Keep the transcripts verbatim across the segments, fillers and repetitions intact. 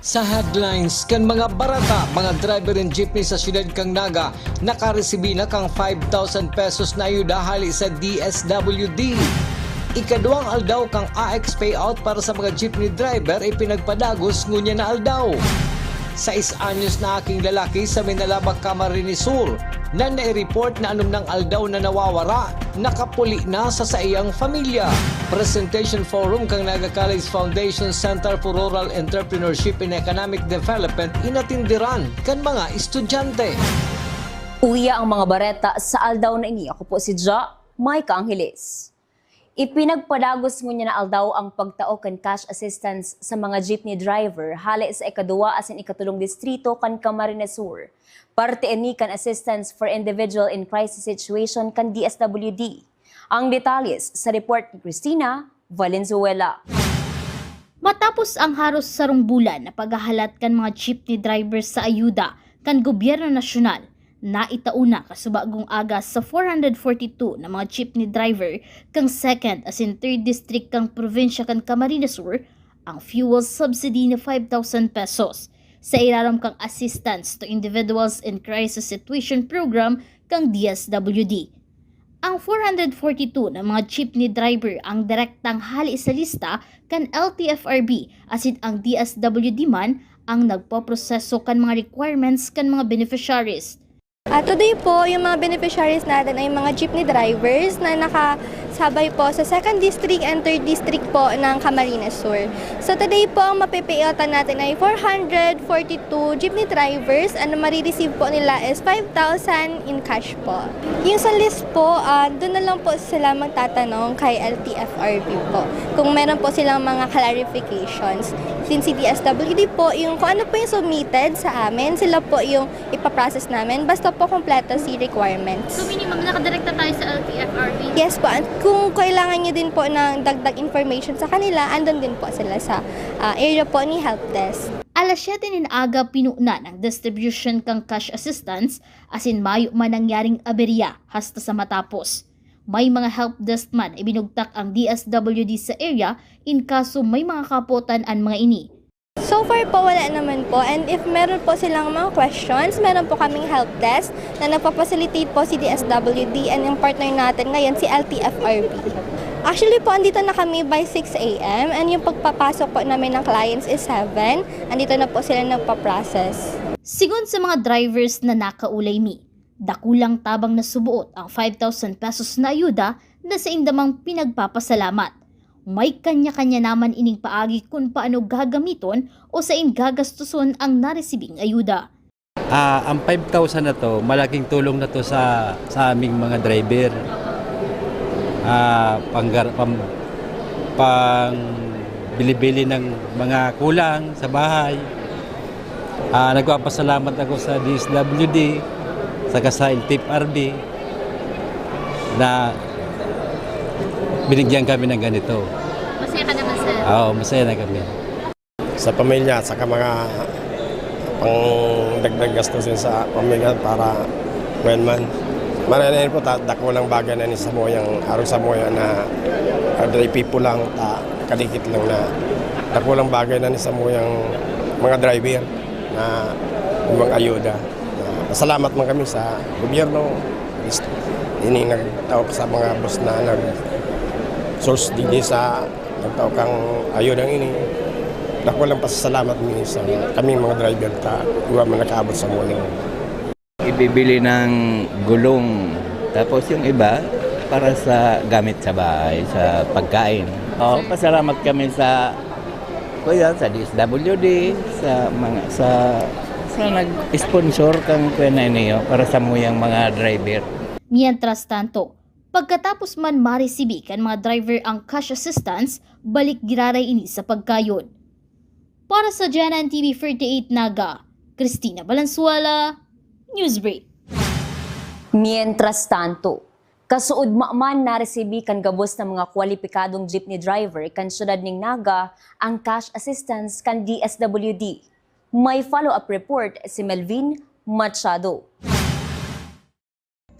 Sa headlines kan mga bareta, mga driver nin jeepney sa siyudad kan Naga nakaresibi na kan five thousand pesos na ayuda hale sa D S W D. Ikaduwang aldaw kan A X payout para sa mga jeepney driver ipinagpadagos ngunyan na aldaw. Sais anyos na aking lalaki sa Minalabac, Camarines Sur na nai-report na anumnang aldaw na nawawara, nakapuli na sa saiyang pamilya. Presentation Forum kan Naga College Foundation Center for Rural Entrepreneurship and Economic Development inatindiran kan mga estudyante. Uya ang mga bareta sa aldaw na ini. Ako po si Ja Micah Angeles. Ipinagpadagos ngunyan na aldaw ang pagtao kan cash assistance sa mga jeepney driver hale sa ikaduwa asin ikatulong distrito kan Camarines Sur. Parte ini kan Assistance for Individual in Crisis Situation kan D S W D. Ang detalles sa report ni Christina Valenzuela. Matapos ang haros sarong bulan na paghahalat kan mga jeepney drivers sa ayuda kan gobyerno nasyonal, naitao na kasubagong aga sa four hundred forty-two na mga jeepney driver kan second asin third district kan probinsya kan Camarines Sur ang fuel subsidy na five thousand pesos sa irarom kan Assistance to Individuals in Crisis Situation Program kan D S W D. Ang four hundred forty-two na mga jeepney driver ang direktang hale sa lista kan L T F R B, asin ang D S W D man ang nagpoproseso kan mga requirements kan mga beneficiaries. Ah, today po, yung mga beneficiaries natin ay mga jeepney drivers na nakasabay po sa second district and third district po ng Camarines Sur. So today po, ang mape-payout-an natin ay four hundred forty-two jeepney drivers. Ang mare-receive po nila is five thousand in cash po. Yung sa list po, ah, doon na lang po sila magtatanong kay L T F R B po kung meron po silang mga clarifications. Since si D S W D po, yung kung ano po yung submitted sa amin, sila po yung ipaprocess namin. Basta po kompleto si requirements. So, minimum, nakadirekta tayo sa L T F R B? Yes po. At kung kailangan nyo din po ng dagdag information sa kanila, andun din po sila sa, ah, area po ni Help Desk. Alas siyete nin aga pinunan ang distribution kan cash assistance, asin mayo man nangyaring aberya hasta sa matapos. May mga help desk man ibinugtak ang D S W D sa area in kaso may mga kapotan an mga ini. So far po, wala naman po. And if meron po silang mga questions, meron po kaming help desk na nagpa-facilitate po si D S W D and yung partner natin ngayon, si L T F R B. Actually po, andito na kami by six a m and yung pagpapasok po namin ng clients is seven. Andito na po sila nagpa-process. Sigon sa mga drivers na nakaulay mi, dakulang tabang na suboot ang five thousand pesos na ayuda na sainda mang pinagpapasalamat. May kanya-kanya naman ining paagi kun paano gagamiton o sain gagastoson ang naresibing ayuda. Ah, ang five thousand na 'to, malaking tulong na 'to sa, sa aming mga driver. Ah, panggar-, pam-, pangbili-bili ng mga kulang sa bahay. Ah, nagpapasalamat ako sa D S W D, saka sa L T F R B na binigyan kami ng ganito. Masaya ka naman, sir? Oo, masaya na kami. Sa pamilya, saka mga pangdagdag gastusin sa pamilya para kuwan man. Maranayan po, ta-, dakulang bagay na ni samuyang, arog samuya na, ah, dry people lang, ta-, kadikit lang na dakulang bagay na ni samuyang mga driver na ibang ayuda. Ah, pasalamat man kami sa gobyerno, is-, ini nagtao sa mga bus na nag-source digdi sa nagtao kang ayudang ini. Dakulang pasasalamat mi sa kaming mga driver ta iwa man nakaabot sa morning. Ibibili ng gulong, tapos yung iba para sa gamit sa bahay, sa pagkain. Oo, pasalamat kami sa, kuya, sa D S W D, sa mga, sa, sa nag-sponsor kang kuya na niyo para sa muyang mga driver. Mientras tanto, pagkatapos man maresibi kan mga driver ang cash assistance, balik giraray ini sa pagkayod. Para sa G N N T V forty-eight Naga, Christina Valenzuela, Newsbreak. Mientras tanto, kasuodma man naresibi kan gabos na mga kwalipikadong jeepney driver kan siyudad ning Naga ang cash assistance kan D S W D. May follow-up report si Melvin Machado.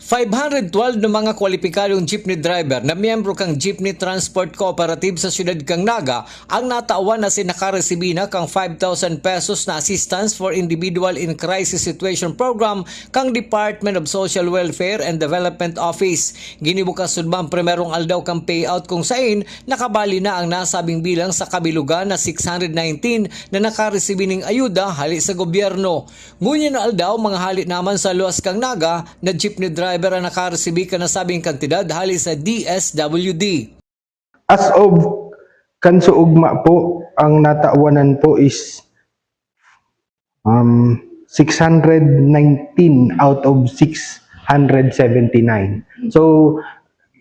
Five hundred twelve na mga kwalipikadong jeepney driver na miyembro kan Jeepney Transport Cooperative sa siyudad kan Naga ang natawan na asin nakaresibi na kan five thousand pesos na Assistance for Individual in Crisis Situation Program kan Department of Social Welfare and Development Office. Ginibo kasuodma an primerong aldaw kan payout, kung sain nakabali na ang nasabing bilang sa kabilogan na six hundred nineteen na nakaresibi ning ayuda hali sa gobyerno. Ngunyan na aldaw, mga hali naman sa luwas kan Naga na jeepney driver ang nakaresibi kan nasabing kantidad hali sa D S W D. As of kansuugma po, ang natawanan po is, um, six hundred nineteen out of six hundred seventy-nine. So,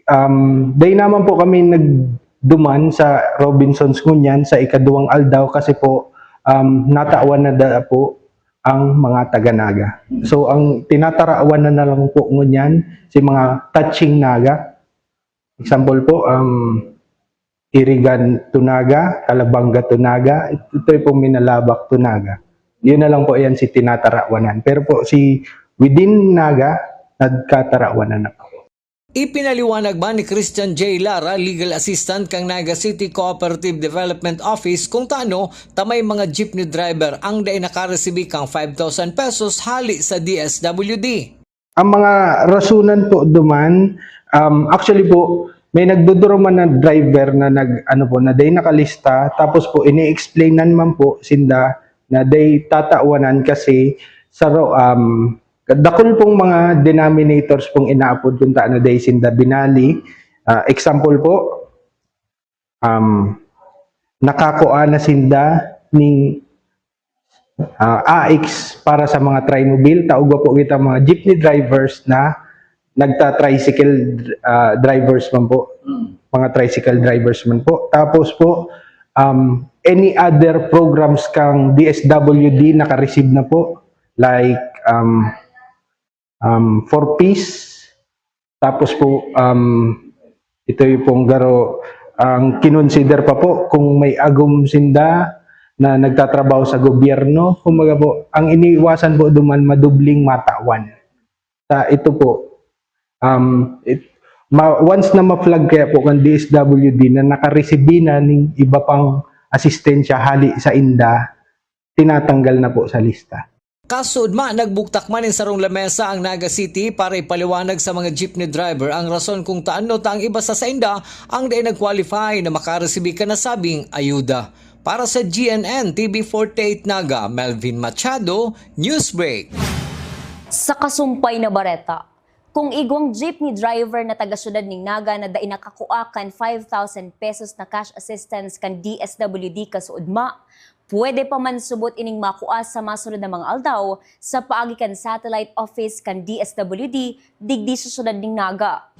um, dai naman po kami nagduman sa Robinsons ngunyan sa ikaduwang aldaw kasi po, um, natawan na da po ang mga taga Naga. So, ang tinatarawan na, na lang po ngunyan si mga touching Naga. Example po, um, Irigan to Naga, Calabanga to Naga, ito, ito pong Minalabac to Naga. Yun na lang po yan si tinatarawanan. Pero po si within Naga, nagkatarawanan na po. Ipinaliwanag man ni Christian J Lara, Legal Assistant kan Naga City Cooperative Development Office, kung tano ta may mga jeepney driver ang dai nakaresibi kan five thousand pesos hali sa D S W D. Ang mga rasunan po duman, um, actually po, may nagdodoro man na driver na nag, ano po, na dai nakalista, tapos po ini-explainan man po sinda na dai tatawanan kasi sa ro-, um, dakul pong mga denominators pong inaapod kun ta na dai sinda binali. Ah, example po, um, nakakua na sinda ning, ah, A X para sa mga trimobile. Taog po kita mga jeepney drivers na nagta-tricycle, ah, drivers man po. Mm. Mga tricycle drivers man po. Tapos po, um, any other programs kang D S W D naka-receive na po. Like, um, um, four Ps. Tapos po, um, ito yung pong garo, ang kinonsider pa po kung may agom sinda na nagtatrabaho sa gobyerno. Kumbaga po, ang iniiwasan po duman, madubling matawan. Sa ito po, um, it, ma-, once na ma-flag kaya po kan D S W D na nakaresibi na ning iba pang asistensya hali sa inda, tinatanggal na po sa lista. Kasuodma, nagbugtak man nin sarong lamesa ang Naga City para ipaliwanag sa mga jeepney driver ang rason kung taano ta ang iba sa sainda ang dai nag-qualify na makaresibi kan nasabing ayuda. Para sa G N N T V forty-eight Naga, Melvin Machado, Newsbreak. Sa kasumpay na bareta, kung igwang jeepney driver na taga-syudad nin Naga na dai nakakua kan five thousand pesos na cash assistance kan D S W D kasuodma, pwede pa man subot ining makua sa masunod na mga aldaw sa paagi kan satellite office kan D S W D digdi sa syudad nin Naga.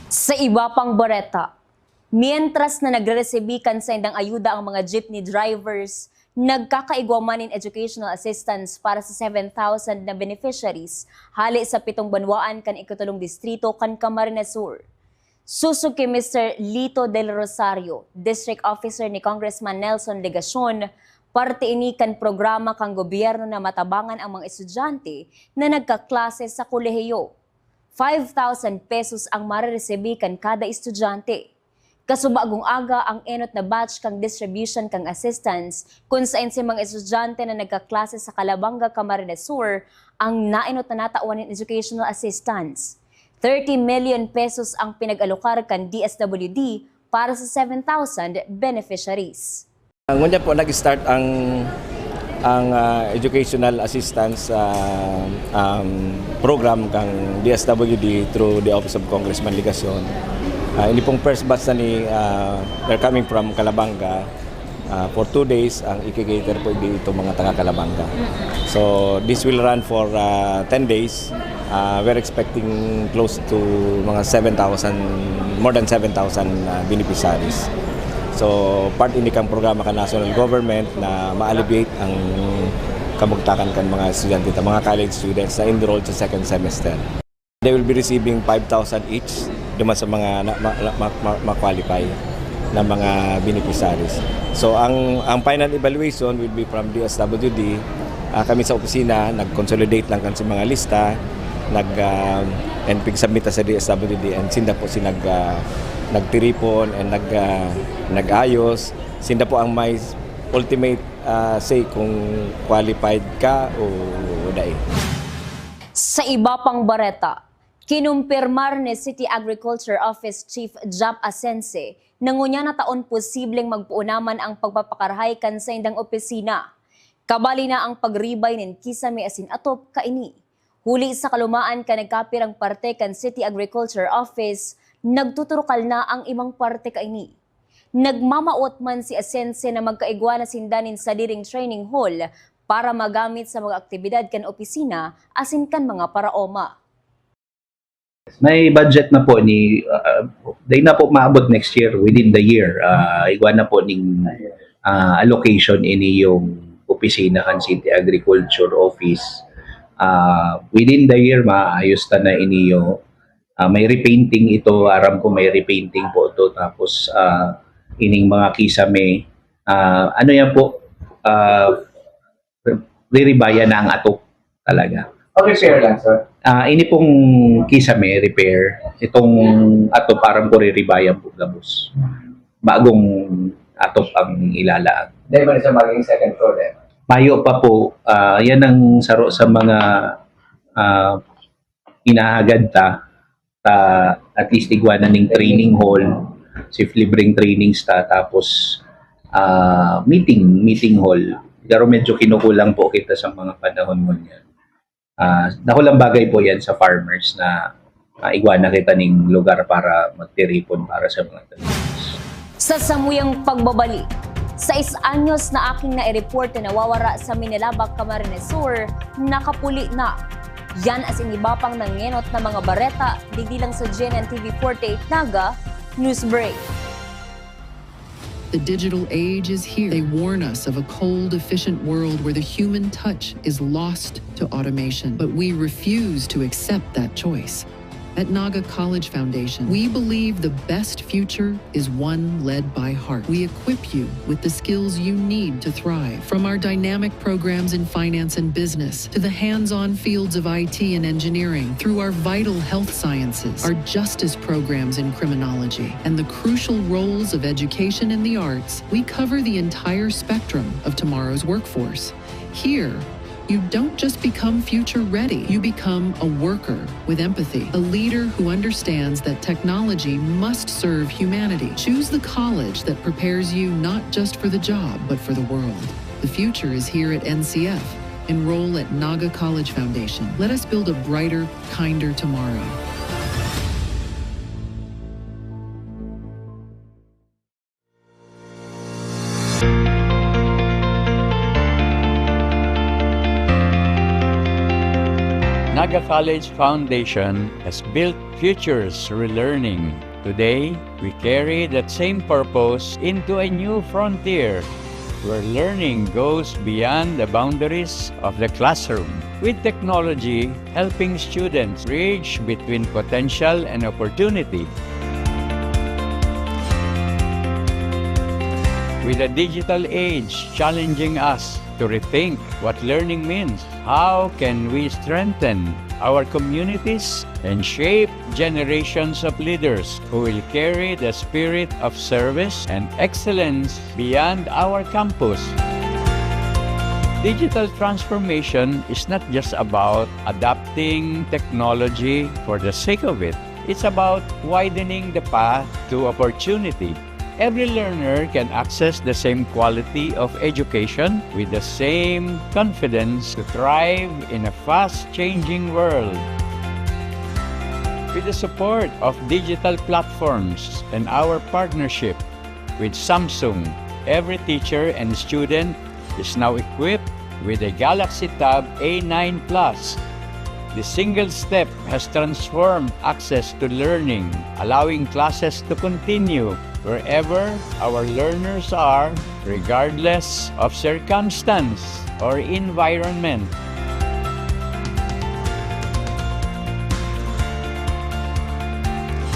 Sa iba pang bareta, mientras na nagre-resibi kan saindang ayuda ang mga jeepney drivers, nagkakaigwa man nin educational assistance para sa seven thousand na beneficiaries hale sa pitong banwaan kan ikatulong distrito kan Camarines Sur. Sosog ki Mister Lito Del Rosario, District Officer ni Congressman Nelson Legacion, parte ini kan programa kan gobyerno na matabangan ang mga estudyante na nagkaklase sa kolehiyo. Five thousand pesos ang mareresibi kan kada estudyante. Kasubagong aga ang enot na batch kan distribution kan assistance, kun saen si mga estudyante na nagkaklase sa Calabanga, Camarines Sur, ang naenot na natawan nin educational assistance. Thirty million pesos ang pinag-alokar kan D S W D para sa seven thousand beneficiaries. Ngunyan po, nag-start ang, ang, ah, educational assistance, ah, um, program kang D S W D through the Office of Congressman Legacion. Ah, ini pong first batch na ni, ah, they're coming from Calabanga. Ah, for two days, ang ikikater po dito mga taga Calabanga. So, this will run for, ah, ten days. Ah, we're expecting close to mga seven thousand, more than seven thousand, ah, beneficiaries. So, part ini kang programa kan national government na ma-alleviate ang kabugtakan kan mga estudyante, mga college students na enrolled sa second semester. They will be receiving five thousand each duman sa mga na, ma, ma, ma, ma-qualify na mga beneficiaries. So, ang, ang final evaluation will be from D S W D. Ah, kami sa opisina, nag-consolidate lang kan sa mga lista. Nag, ah, and pig-submit sa D S W D, and sinda po si nag, ah, nagtiripon and nag, ah, nag-ayos. Sinda po ang may ultimate, ah, say kung qualified ka o dai. Sa iba pang bareta, kinumpirmar ni City Agriculture Office Chief Jap Asense na ngunyan na taon posibleng magpoon naman ang pagpapakarahay kan saindang opisina. Kabali na ang pagribay nin kisame asin atop kaini. Huli sa kalumaan kan nagkapirang parte kan City Agriculture Office, nagtuturukal na ang ibang parte kaini. Nagmamawot man si Asense na magkaigwa na sinda nin sadiring training hall para magamit sa mga aktibidad kan opisina asin kan mga paraoma. May budget na po ni, ah, dai na po maabot next year, within the year. Ah, igwa na po ning, ah, allocation ini yung opisina kan City Agriculture Office. Ah, within the year, maayos ta na ini yung, ah, may repainting ito. Aram ko may repainting po ito. Tapos, ah, ining mga kisame, ah, ano yan po, ah, riribayan na ang atop talaga. O, repair lang, sir? Ah, ini pong kisame, repair. Itong atop, aram ko riribayan po gabos. Bagong atop ang ilalaag. Dahil ba na siya maging second floor, eh? Mayo pa po, ah, yan ang saro sa mga, ah, inahagad ta, ta, at least igwa na ning training hall, safe libreng trainings ta, tapos, ah, meeting, meeting hall. Pero medyo kinukulang po kita sa mga panahon ngunyan. Ah, dakulang bagay po yan sa farmers na, ah, igwa na kita ning lugar para magtiripon para sa mga trainings. Sa samuyang pagbabalik, sais anyos na aking naireporte na nawawara sa Minalabac, Camarines Sur, nakapuli na. Yan asin iba pang nangenot na mga bareta, digdi lang sa G N N T V forty-eight Naga, News Break. The digital age is here. They warn us of a cold, efficient world where the human touch is lost to automation. But we refuse to accept that choice. At Naga College Foundation, we believe the best future is one led by heart. We equip you with the skills you need to thrive. From our dynamic programs in finance and business to the hands-on fields of I T and engineering, through our vital health sciences, our justice programs in criminology, and the crucial roles of education and the arts, we cover the entire spectrum of tomorrow's workforce. Here, you don't just become future ready, you become a worker with empathy, a leader who understands that technology must serve humanity. Choose the college that prepares you not just for the job, but for the world. The future is here at N C F. Enroll at Naga College Foundation. Let us build a brighter, kinder tomorrow. Naga College Foundation has built futures through learning. Today, we carry that same purpose into a new frontier where learning goes beyond the boundaries of the classroom, with technology helping students bridge between potential and opportunity. With the digital age challenging us to rethink what learning means, how can we strengthen our communities and shape generations of leaders who will carry the spirit of service and excellence beyond our campus? Digital transformation is not just about adopting technology for the sake of it. It's about widening the path to opportunity. Every learner can access the same quality of education with the same confidence to thrive in a fast-changing world. With the support of digital platforms and our partnership with Samsung, every teacher and student is now equipped with a Galaxy Tab A nine Plus. The single step has transformed access to learning, allowing classes to continue wherever our learners are, regardless of circumstance or environment.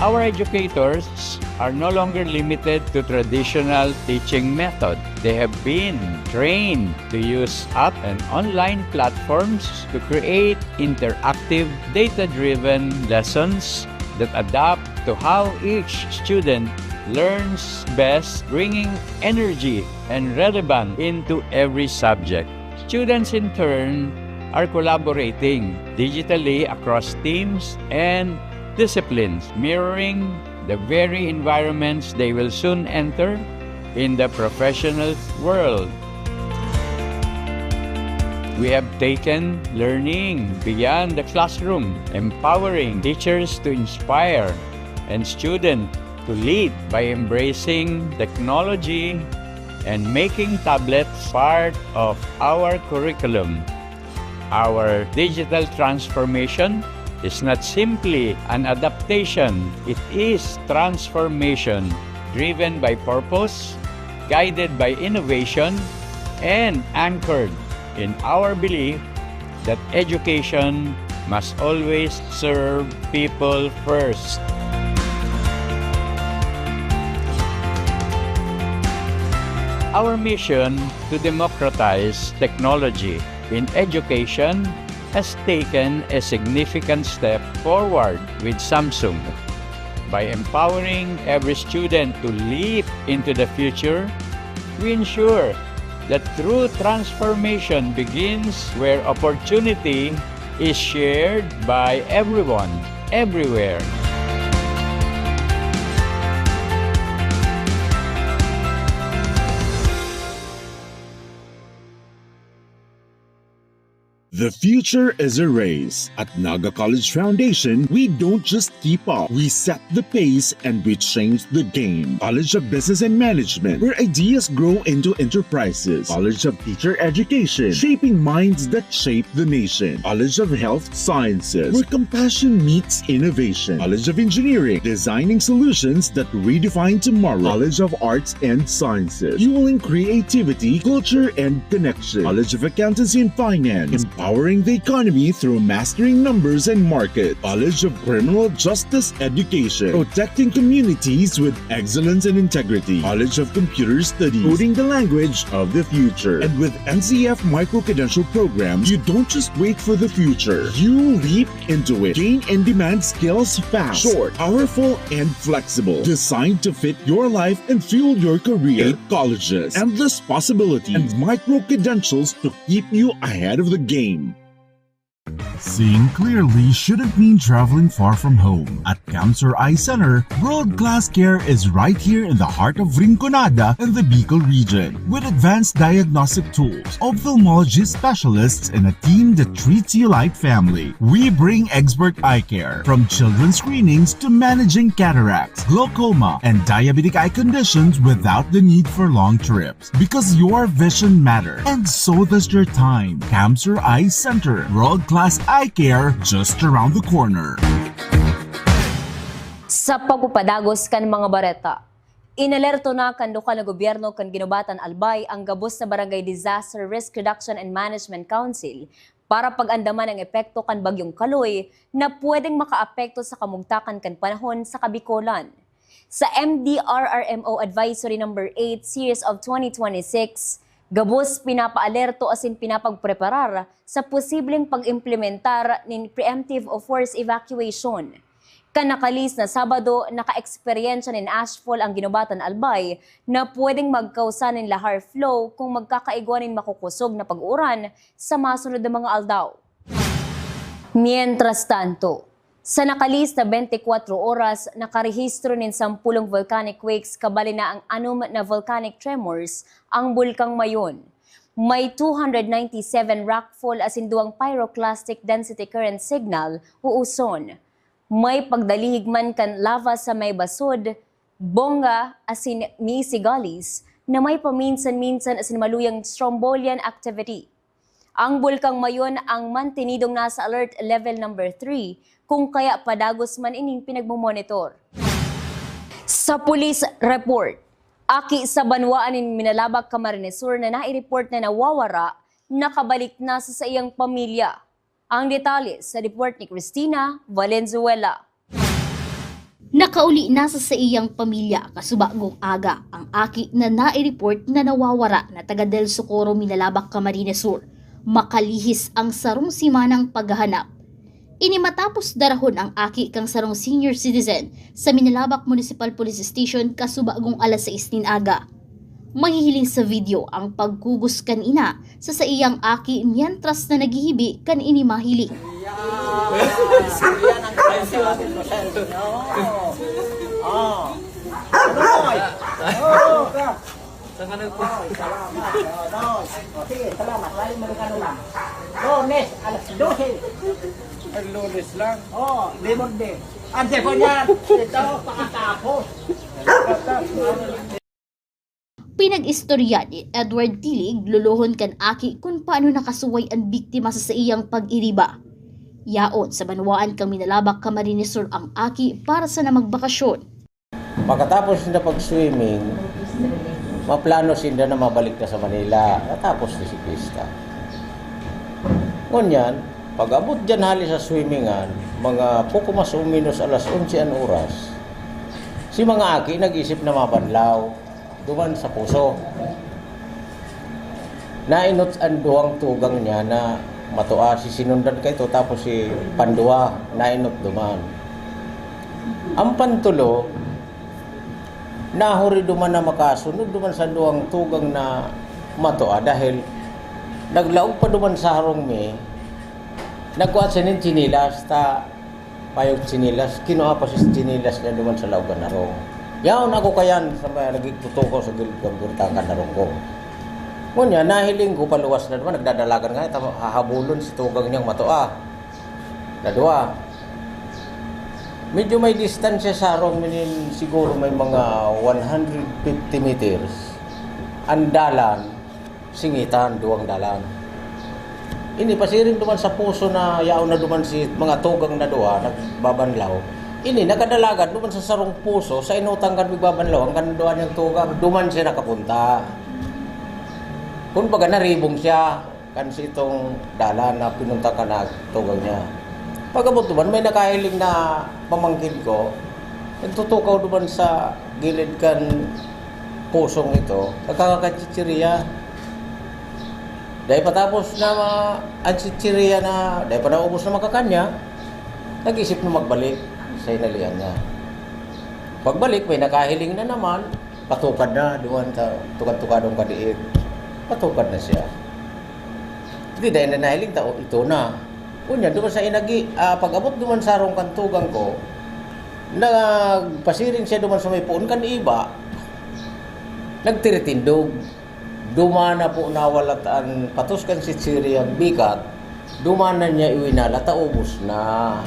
Our educators are no longer limited to traditional teaching method. They have been trained to use app and online platforms to create interactive, data-driven lessons that adapt to how each student learns best, bringing energy and relevance into every subject. Students, in turn, are collaborating digitally across teams and disciplines, mirroring the very environments they will soon enter in the professional world. We have taken learning beyond the classroom, empowering teachers to inspire and students to lead by embracing technology and making tablets part of our curriculum. Our digital transformation is not simply an adaptation, it is transformation driven by purpose, guided by innovation, and anchored in our belief that education must always serve people first. Our mission to democratize technology in education has taken a significant step forward with Samsung. By empowering every student to leap into the future, we ensure that true transformation begins where opportunity is shared by everyone, everywhere. The future is a race. At Naga College Foundation, we don't just keep up, we set the pace and we change the game. College of Business and Management, where ideas grow into enterprises. College of Teacher Education, shaping minds that shape the nation. College of Health Sciences, where compassion meets innovation. College of Engineering, designing solutions that redefine tomorrow. College of Arts and Sciences, fueling creativity, culture, and connection. College of Accountancy and Finance, empowering the economy through mastering numbers and market. College of Criminal Justice Education, protecting communities with excellence and integrity. College of Computer Studies, coding the language of the future. And with N C F micro-credential programs, you don't just wait for the future. You leap into it. Gain in-demand skills fast, short, powerful, and flexible. Designed to fit your life and fuel your career. Eight colleges, endless possibilities, and micro-credentials to keep you ahead of the game. Seeing clearly shouldn't mean traveling far from home. At Camsur Eye Center, world-class care is right here in the heart of Rinconada and the Bicol region. With advanced diagnostic tools, ophthalmology specialists, and a team that treats you like family, we bring expert eye care. From children's screenings to managing cataracts, glaucoma, and diabetic eye conditions without the need for long trips. Because your vision matters, and so does your time. Camsur Eye Center, world-class eye care just around the corner. Sa pagpapadagos kan mga bareta, inalerto na kan lokal na gobyerno kan Guinobatan, Albay ang gabos na Barangay Disaster Risk Reduction and Management Council para pag-andaman ang epekto kan Bagyong Kaloy na pwedeng makaapekto sa kamugtakan kan panahon sa Kabikolan. Sa M D R R M O Advisory Number eight Series of twenty twenty-six, gabos pinapaalerto asin pinapagpreparar sa posibleng pag-implementar nin preemptive o forced evacuation. Kan nakalis na Sabado, naka-eksperyensya nin ashfall ang Guinobatan, Albay na pwedeng magkausa nin lahar flow kung magkakaigwa nin makukosog na pag-uuran sa masunod na mga aldaw. Mientras tanto, sa nakalis na bente kwatro oras, nakarehistro nin sampulong volcanic quakes, kabali na ang anom na volcanic tremors ang Bulkang Mayon. May two hundred ninety-seven rockfall asin duwang pyroclastic density current signal o uson. May pagdalihig man kan lava sa may Basod, Bonga asin Misigalis na may paminsan-minsan asin maluyang strombolian activity. Ang Bulkang Mayon ang mantenidong nasa alert level number three, kung kaya padagos man ining pinagmomonitor. Sa police report, aki sa banwaan nin Minalabac, Camarines Sur na nai-report na nawawara, nakabalik na sa saiyang pamilya. Ang detalye sa report ni Christina Valenzuela. Nakauli na sa saiyang pamilya kasubagong aga ang aki na nai-report na nawawara na taga Del Socorro, Minalabac, Camarines Sur, makalihis ang sarong simanang paghahanap. Ini matapos darahon ang aki kan sarong senior citizen sa Minalabac Municipal Police Station kasubagong alas sais nin aga. Mahihiling sa video ang pagkugos kan ina sa saiyang aki mientras na naghihibi kan ini mahiling. Yan. Yan ang klase natin, Rosel. Oo. Oh. Ano, boy? Oh. Saan ka nagpunta? Oh, salamat. Oh, no. Oh, sige, salamat. Bali mo rin ano lang. Lunes, alas dose. Ay, Lunes lang. Oh, Limon Day. Ang depo niya, ito, pakatapos. Pinag-istorya ni Edward Tilig, lolohon kan aki, kun paano nakasuway an biktima sa saiyang pag-iriba. Yaon sa banwaan kan Minalabac, Camarines Sur ang aki para sana magbakasyon. Pagkatapos na pag-swimming, maplano sinda na mabalik na sa Manila, katapos na si pista. Ngunyan, pag-abot dyan hali sa swimmingan, mga poko mas o menos alas onse an oras, si mga aki nag-isip na mabanlaw duman sa poso. Nainot an duwang tugang niya na matua, si sinundan kaito, tapos si pandua, nainot duman. Ang pantulo, nahuri duman na makasunod duman sa duwang tugang na matua dahil naglaog pa duman sa harong mi, nagkuha siya nin tsinelas, ta payog tsinelas, kinua pa si tsinelas niya duman sa laog kan harong. Yaon ako kayan sa may nagtutukaw sa gilid kan kurtahan kan harong ko. Ngunyan, nahiling ko paluwas na duman, nagdadalagan nga, tama, hahabulon si tugang niyang matua. Na duwa. Medyo may distansya sa harong, minin, siguro may mga one hundred fifty meters. Ang dalan, singitan, duwang dalan. Ini, pasiring duman sa poso na yaon na duman si mga tugang na duwa, nagbabanlaw. Ini, nakadalagan duman sa sarong poso, sa inutang kan nagbabanlaw, ang kan duwa niyang tugang, duman siya nakapunta. Kumbaga, naribong siya kan sitong dalan na pinunta kan tugang niya. Pag-abot duman, may nakahiling na pamangkin ko, nagtutukaw duman sa gilid kan pusong ito, nagkakachichirya. Dahil patapos na ma-, ang chichirya na, dahil pa naubos na makakanya, nag-isip na magbalik sa hinalian niya. Pagbalik, may nakahiling na naman, patukad na, duman sa tukad-tukadong kadiit. Patukad na siya. Hindi, dahil na nahiling tao, ito na. Unya, duman sa inagi, ah, pag-abot duman sa harong kan tugang ko, nagpasiring siya duman sa may poon kan iba, nagtiritindog. Duman na po nawalat an patos kan chichirya bigat, duman na niya iwinalat ta ubos na.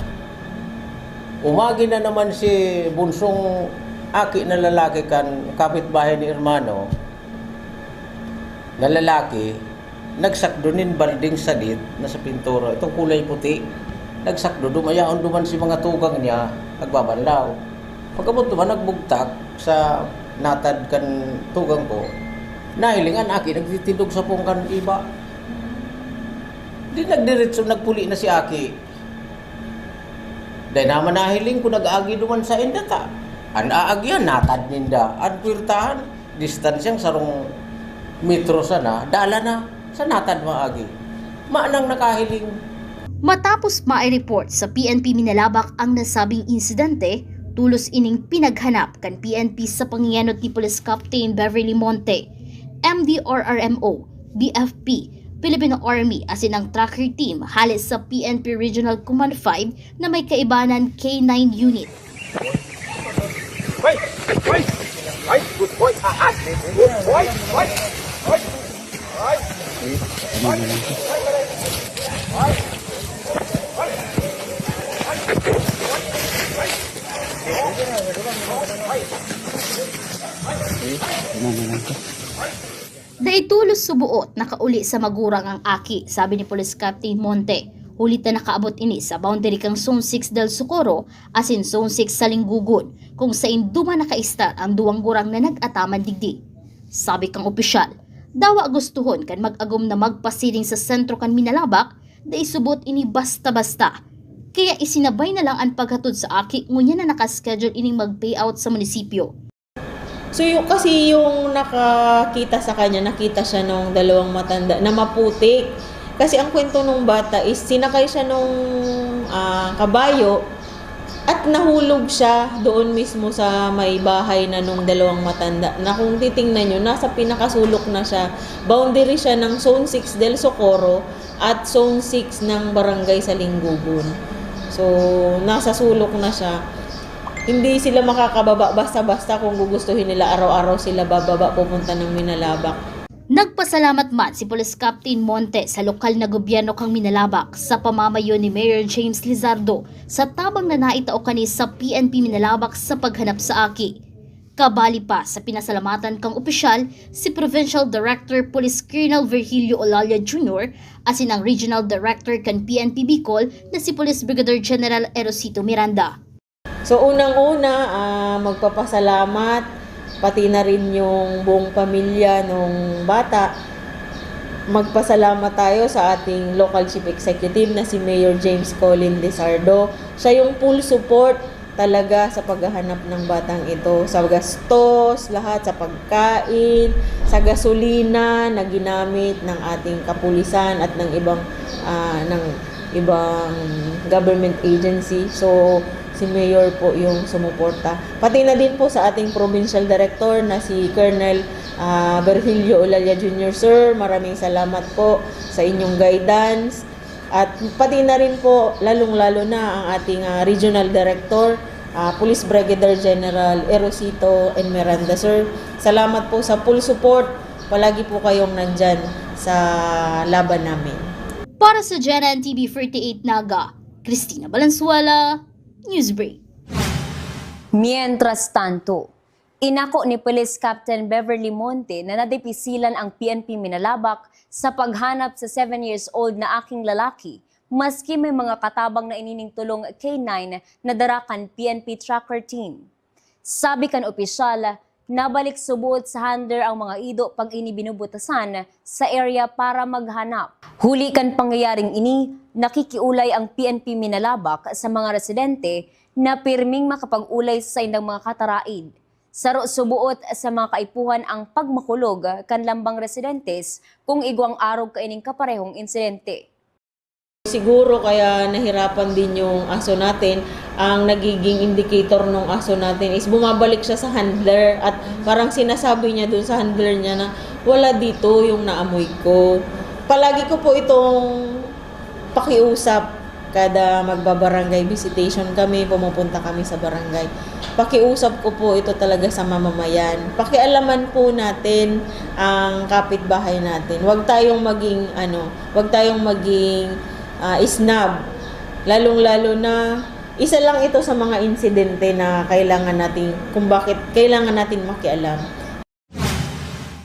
Umagi na naman si bunsong aki na lalaki kan kapitbahay ni hermano na lalaki, nagsakdo nin balding sadit na sa pintura, itong kulay puti. Nagsakdo, dumayaon duman si mga tugang niya, nagbabanlaw. Pagkabot duman, nagbugtak sa natad kan tugang ko. Nahiling an aki, nagtitindog sa pungkan iba. Di nagdiretso, nagpuli na si aki. Dai naman nahiling ko nag-agi duman sa inda ta. An aagyan, natad ninda. An puwertahan, distansyang sarong metro sana, dala na sa natad maagi. Manang nakahiling. Matapos mai-report sa P N P Minalabac ang nasabing insidente, tulos ining pinaghanap kan P N P sa pangiyanot ni Police Captain Beverly Monte, M D R R M O, B F P, Philippine Army asin ang tracker team hale sa P N P Regional Command five na may kaibanan K nine Unit. Hoy! Hoy! Ay, good boy! Ah, ah! Good boy! Hoy! Hoy! Hoy! Dai tulos suboot nakauli sa magurang ang aki, sabi ni Police Captain Monte. Huli ta nakaabot ini sa boundary kan Zone six Del Socorro asin Zone six Salinggugon, kung sain duman nakaistar ang duwang gurang na nag-ataman digdi. Sabi kang opisyal, dawa gustuhon kan mag-agom na magpasiring sa sentro kan Minalabac, dai subot ini basta-basta. Kaya isinabay na lang an paghatod sa aki ngunyan na naka-schedule ining mag-payout sa munisipyo. So, yung, kasi yung nakakita sa kanya, nakita siya nung dalawang matanda na maputik. Kasi ang kwento nung bata is sinakay siya nung, ah, kabayo at nahulog siya doon mismo sa may bahay na nung dalawang matanda, na kung titingnan nyo, nasa pinakasulok na siya. Boundary siya ng Zone six del Socorro at Zone six ng Barangay Salinggogon. So, nasa sulok na siya. Hindi sila makakababa basta-basta. Kung gugustuhin nila, araw-araw sila bababa pupunta ng Minalabac. Nagpasalamat man si Police Captain Monte sa lokal na gobyerno kan Minalabac sa pamamayo ni Mayor James Lizardo sa tabang na naitao kani sa P N P Minalabac sa paghanap sa aki. Kabali pa sa pinasalamatan kan opisyal si Provincial Director Police Colonel Virgilio Olalia Junior asin ang Regional Director kan P N P Bicol na si Police Brigadier General Erosito Miranda. So, unang-una, ah, magpapasalamat, pati na rin yung buong pamilya nung bata. Magpasalamat tayo sa ating local chief executive na si Mayor James Colin Lizardo. Siya yung full support talaga sa paghahanap ng batang ito, sa gastos, lahat, sa pagkain, sa gasolina na ginamit ng ating kapulisan at ng ibang, ah, ng ibang government agency. So, si Mayor po yung sumuporta. Pati na din po sa ating provincial director na si Colonel, ah, Virgilio Olalia Junior. Sir, maraming salamat po sa inyong guidance. At pati na rin po, lalong-lalo na ang ating, ah, regional director, ah, Police Brigadier General Erosito and Miranda. Sir, salamat po sa full support. Palagi po kayong nandyan sa laban namin. Para sa G N N T V forty-eight Naga, Christina Valenzuela, Newsbreak. Mientras tanto, inako ni Police Captain Beverly Monte na nadipisilan ang P N P Minalabac sa paghanap sa seven years old na aking lalaki, maski may mga katabang na inining tulong K nine na dara kan P N P tracker team. Sabi kan opisyal, nabalik subot sa handler ang mga ido pag ini binubutasan sa area para maghanap. Huli kan pangyayaring ini, nakikiulay ang P N P Minalabac sa mga residente na pirming makapag-ulay sa saindang mga kataraid. Saro suboot sa mga kaipuhan ang pagmakulog kan lambang residentes kung igwang arog kaining kaparehong insidente. Siguro kaya nahirapan din yung aso natin, ang nagiging indicator ng aso natin is bumabalik siya sa handler at parang sinasabi niya dun sa handler niya na, "Wala dito yung naamoy ko." Palagi ko po itong pakiusap kada magbabarangay visitation kami, pumupunta kami sa barangay. Pakiusap ko po ito talaga sa mamamayan. Pakialaman po natin ang kapitbahay natin. Huwag tayong maging, ano, huwag tayong maging, ah, snob. Lalong-lalo na, isa lang ito sa mga insidente na kailangan natin, kung bakit kailangan natin makialam.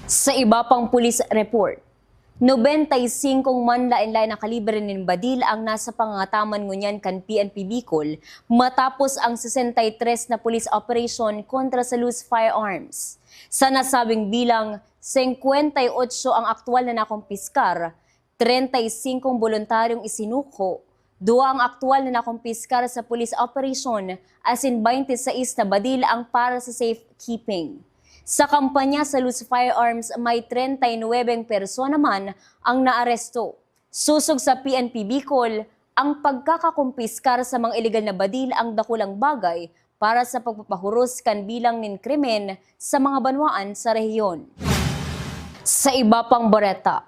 Sa iba pang pulis report, nobenta y singkong manlaen-laen na kalibre nin badil ang nasa pangangataman ngunyan kan P N P Bicol matapos ang sesenta y tres na police operation kontra sa loose firearms. Sa nasabing bilang, singkwenta y otso ang aktual na nakumpiskar, trenta y singkong boluntaryong isinuko, duwa ang aktual na nakumpiskar sa police operation, asin baynte sais na badil ang para sa safekeeping. Sa kampanya sa loose firearms, may trenta y nuwebeng persona man ang naaresto. Sosog sa P N P Bicol, ang pagkakakumpiskar sa mga ilegal na badil ang dakulang bagay para sa pagpapahuros kan bilang nin krimen sa mga banwaan sa rehiyon. Sa iba pang bareta,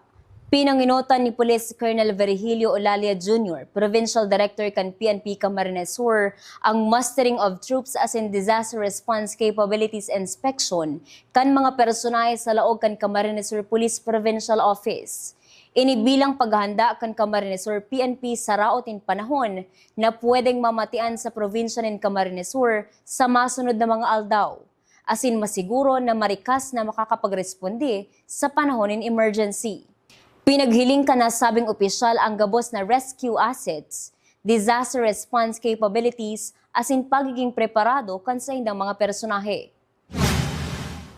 pinangenotan ni Police Colonel Virgilio Olalia Junior, Provincial Director kan P N P Camarines Sur, ang Mustering of Troops asin Disaster Response Capabilities Inspection kan mga personahe sa laog kan Camarines Sur Police Provincial Office. Ini bilang paghahanda kan Camarines Sur P N P sa raot nin panahon na pwedeng mamatian sa probinsya nin Camarines Sur sa masunod na mga aldaw, asin masiguro na marikas na makakapagresponde sa panahon nin emergency. Pinaghiling kan nasabing opisyal ang gabos na rescue assets, disaster response capabilities, asin pagiging preparado kan saindang mga personahe.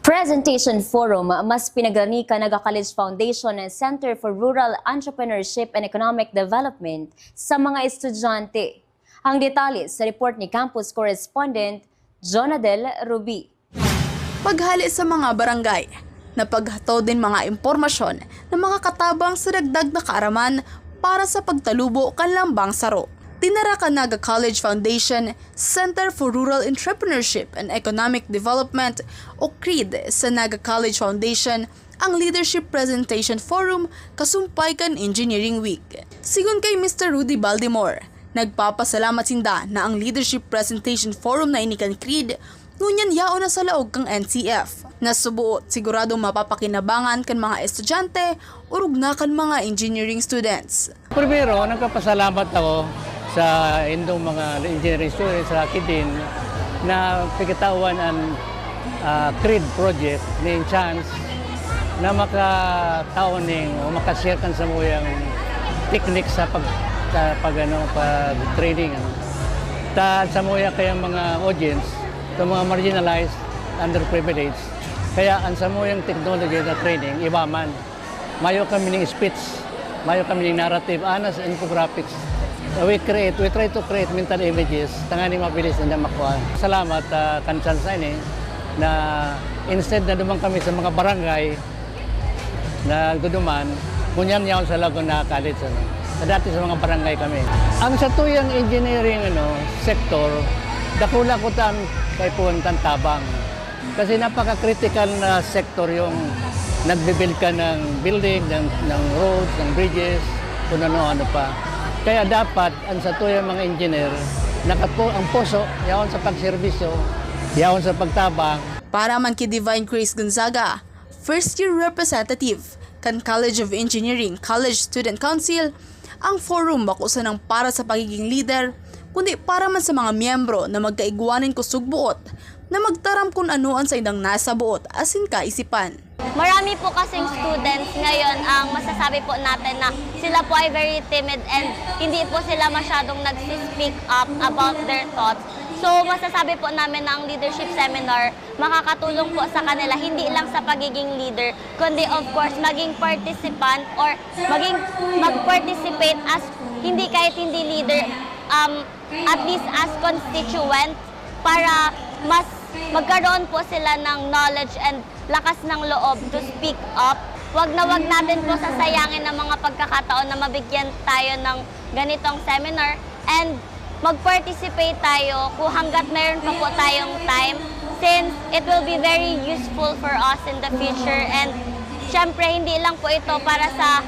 Presentation Forum, mas pinagrani kan Naga College Foundation Center for Rural Entrepreneurship and Economic Development sa mga estudyante. Ang detalye sa report ni campus correspondent Jonadel Rubi. Paghale sa mga barangay, napaghatod nin mga impormasyon na makakatabang sa dagdag na kaaraman para sa pagtalubo kan lambang saro. Dinara kan Naga College Foundation, Center for Rural Entrepreneurship and Economic Development o creed sa Naga College Foundation ang Leadership Presentation Forum kasumpay kan Engineering Week. Sigon kay Mister Rudy Baldemore, nagpapasalamat sinda na ang Leadership Presentation Forum na ini kan creed ngunyan yaon na sa laog kan N C F. Nasubuot, siguradong mapapakinabangan kan mga estudyante, orog na kan mga engineering students. Primero, nagpapasalamat ako sa indong mga engineering students, sa akin din, na pagkatawan ang, ah, creed project nin chance na makataon ning o makashare kan samuyang technique sa pag, sa pag, ano, pag-training, ano. Ta, samuya kaya mga audience, sa mga marginalized, underprivileged, kaya ang samuyang technology na training, iba man. Mayo kami ning speech, mayo kami ning narrative, anas infographics. We create, we try to create mental images, tanganing mabilis ninda makuha. Salamat, ah, kan chance na ini, na instead na duman kami sa mga barangay, nagduduman, ngunyan yaon sa Laguna College, ano. Sa dati sa mga barangay kami. Ang satuyang engineering, ano, sector, dakula kuta an kaipuhan kan tabang. Kasi napaka-critical na sector yung nagbi-build ka ng building, ng, ng roads, ng bridges, kung ano-ano pa. Kaya dapat ang satuyang mga engineer, nakapo-, ang puso, yaon sa pagserbisyo, yaon sa pagtabang. Para man ki Divine Grace Gonzaga, first year representative kan College of Engineering College Student Council, ang forum bako sanang para sa pagiging leader, kundi para man sa mga miyembro na magkaigwa nin kusog buot na magtaram kun ano an saindang nasa buot asin kaisipan. Marami po kasing students ngayon ang masasabi po natin na sila po ay very timid and hindi po sila masyadong nagsi-speak up about their thoughts. So, masasabi po namin na ang leadership seminar makakatulong po sa kanila, hindi lang sa pagiging leader, kundi of course, maging participant or maging, mag-participate as hindi kahit hindi leader, um, at least as constituent para mas magkaroon po sila ng knowledge and lakas ng loob to speak up. Wag na wag natin po sasayangin ang mga pagkakataon na mabigyan tayo ng ganitong seminar and mag-participate tayo kung hanggat meron pa po tayong time, since it will be very useful for us in the future. And syempre, hindi lang po ito para sa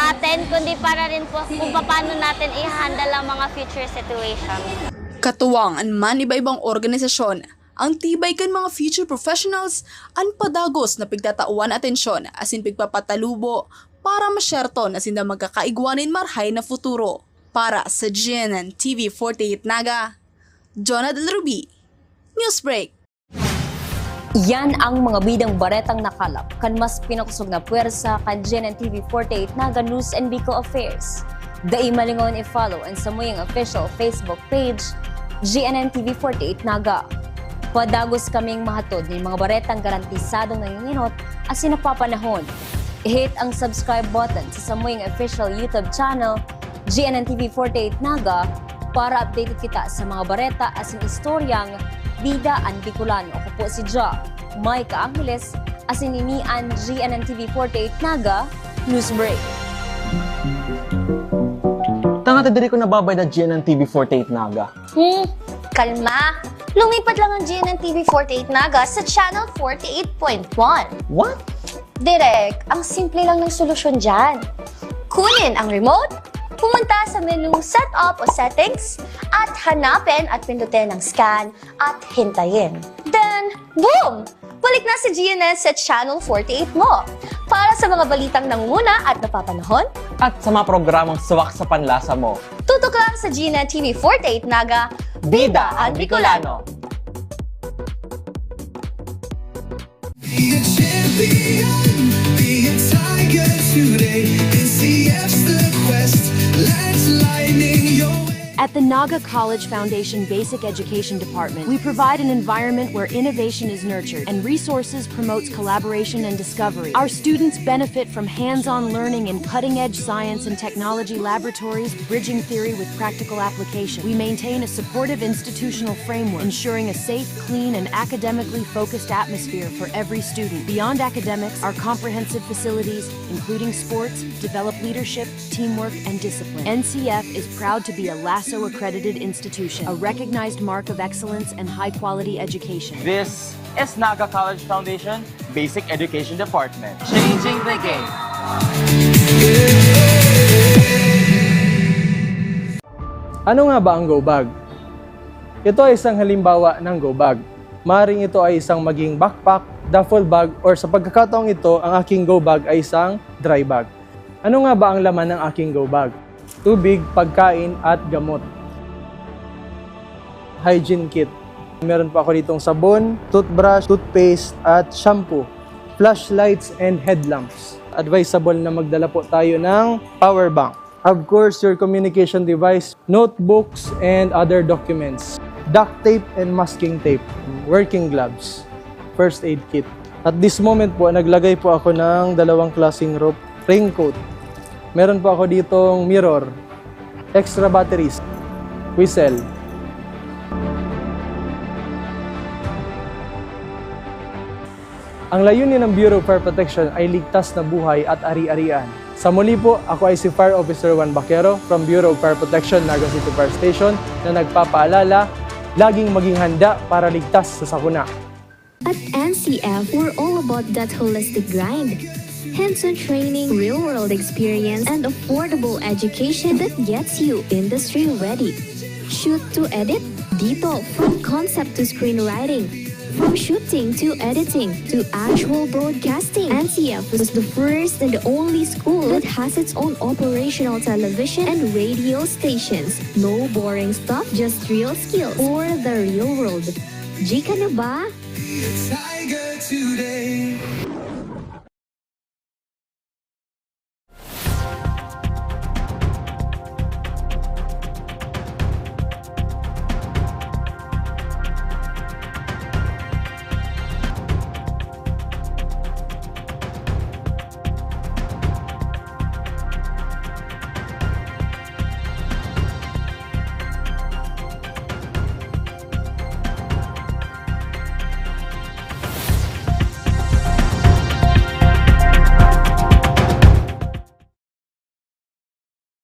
atin, kundi para rin po kung paano natin i-handle ang mga future situations. Katuwang an man iba-ibang organisasyon, ang tibay kan mga future professionals an padagos na pigtatawan atensyon asin pigpapatalubo para masyerto na sinda magkakaigwa nin marhay na futuro. Para sa G N N T V forty-eight Naga, Jonah Del Rubi, Newsbreak. Yan ang mga bidang baretang nakalap kan mas pinakosog na pwersa kan G N N T V forty-eight Naga News and Bicol Affairs. Dai malingawan i-follow an samuyang official Facebook page, G N N T V forty-eight Naga. Padagos kaming mahatod nin mga baretang garantisadong nanginginot asin napapanahon. I-hit ang subscribe button sa samuyang official YouTube channel, G N N T V forty-eight Naga, para updated kita sa mga bareta asin istoryang bida an Bicolano. Ako po si Ja, Micah Angeles, asin ini an G N N T V forty-eight Naga News Break. Tanga ta diri ko nababayad na G N N T V forty-eight Naga. Hmm, kalma. Lumipat lang ang G N N T V forty-eight Naga sa Channel forty-eight point one. What? Direk, ang simple lang ng solusyon dyan. Kunin ang remote, pumunta sa menu Setup o Settings, at hanapin at pindutin ang Scan at hintayin. Then, boom! Balik na si G N N sa Channel forty-eight mo. Para sa mga balitang nangunguna at napapanahon, at sa mga programang swak sa panlasa mo, tutok lang sa G N N T V forty-eight Naga, Bida ang Bicolano. Be a champion, be a tiger today. N C F's the quest, let's lightning your way. At the Naga College Foundation Basic Education Department, we provide an environment where innovation is nurtured and resources promotes collaboration and discovery. Our students benefit from hands-on learning in cutting-edge science and technology laboratories, bridging theory with practical application. We maintain a supportive institutional framework, ensuring a safe, clean, and academically focused atmosphere for every student. Beyond academics, our comprehensive facilities, including sports, develop leadership, teamwork, and discipline. N C F is proud to be a LASO accredited institution, a recognized mark of excellence and high-quality education. This is Naga College Foundation Basic Education Department. Changing the game. Ano nga ba ang go bag? Ito ay isang halimbawa ng go bag. Maring ito ay isang maging backpack, duffel bag, or sa pagkakataong ito, ang aking go bag ay isang dry bag. Ano nga ba ang laman ng aking go bag? Tubig, pagkain, at gamot. Hygiene kit. Meron po ako ditong sabon, toothbrush, toothpaste, at shampoo. Flashlights and headlamps. Advisable na magdala po tayo ng power bank. Of course, your communication device, notebooks, and other documents. Duct tape and masking tape, working gloves, first aid kit. At this moment po, naglagay po ako ng dalawang klaseng rope, raincoat. Meron po ako ditong mirror, extra batteries, whistle. Ang layunin ng Bureau of Fire Protection ay ligtas na buhay at ari-arian. Sa muli po, ako ay si Fire Officer Juan Baquero from Bureau of Fire Protection, Naga City Fire Station, na nagpapaalala, laging maging handa para ligtas sa sakuna. At N C F, we're all about that holistic grind. Hands-on training, real-world experience, and affordable education that gets you industry ready. Shoot to edit? Dito, from concept to screenwriting, from shooting to editing to actual broadcasting, N C F is the first and only school that has its own operational television and radio stations. No boring stuff, just real skills for the real world. G ka na ba? Be a tiger today.